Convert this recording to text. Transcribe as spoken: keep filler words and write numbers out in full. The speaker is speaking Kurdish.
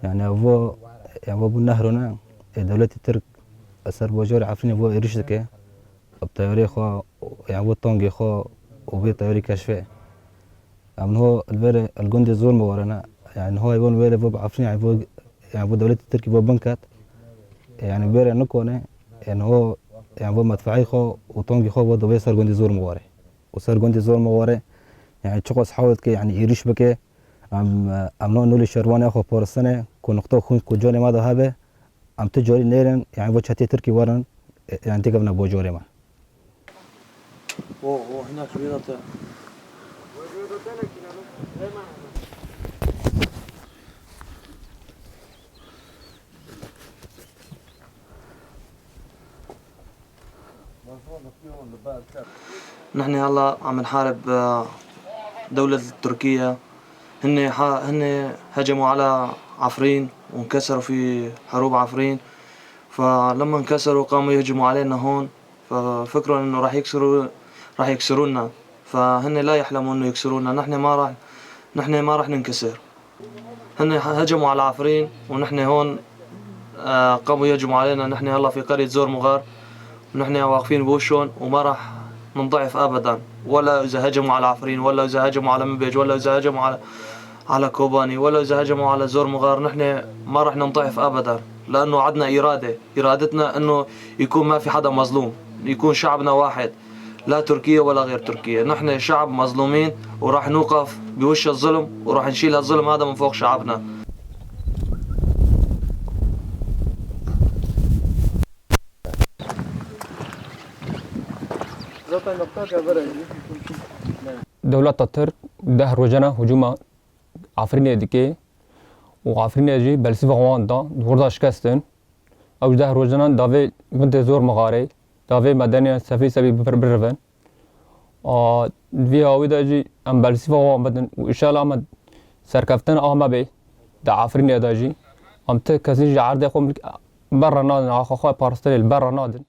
Yani evo, yani evo bu nehro ne, e, dewletê Tirk ser bajarê Efrînê vo êrîş dike. Bi teyarê xwe, yani vo tongê xwe û vê teyarê keşfê. Em niho li vêrê li gundê zor mi warene. Yani niho evo li vêrê vo bi Efrînê, yani vo, yani vo dewletê Tirkî vo binket. Yani vêrê nikone. Yani ho, yani vo medfeî xwe û tongê xwe vo dibê ser gundê zor mi ware. Û ser gundê zor mi ware. Yani çiqas hewt ke yani êrîş bike. Em, em no nolê şervanê xwe paristine ku nuqta xwîn ku canê me de hebe, em tu carî nêrin, yani vo çetê Tirkî werin, e, yani têkevine bo carê me. O, o, hinek rûyê de te. نحن هلا عم نحارب، آه، دولة تركيا. هن ح-، هن هجموا على عفرين وانكسروا في حروب عفرين. فلما انكسروا قاموا يهجموا علينا هون، ففكروا إنه راح يكسروا، راح يكسرونا. فهن لا يحلموا إنه يكسرونا. نحن ما راح، نحن ما راح ننكسر. هن هجموا على عفرين ونحن هون، آه، قاموا يهجموا علينا. نحن هلا في قرية زور مغار، ونحن واقفين بوشهم وما راح ننضعف أبدًا، ولا إذا هجموا على عفرين، ولا إذا هجموا على منبج، ولا إذا هجموا على، على كوباني، ولا إذا هجموا على زور مغار. نحن ما راح ننضعف أبدًا، لأنه عندنا إرادة. إرادتنا إنه يكون ما في حدا مظلوم، يكون شعبنا واحد، لا تركيا ولا غير تركيا. نحن شعب مظلومين، وراح نوقف بوش الظلم، وراح نشيل هالظلم هذا من فوق شعبنا. Dewleta Tirk deh rojana hicûma Efrînê dike û Efrînê jî belsîfa wan da, di wir de şikestin. Ew ji deh rojanan davê gundê zor mixarê, davê medeniyan sefî sefî bir-, birivin. A, di vî hawî de jî em belsîfa wan bidin û înşallah em serkeftin a me bê di Efrînê de jî. Em ti kesî ji erdê xwe milk-, berre nadin, axa xwe parastinê li berre nadin.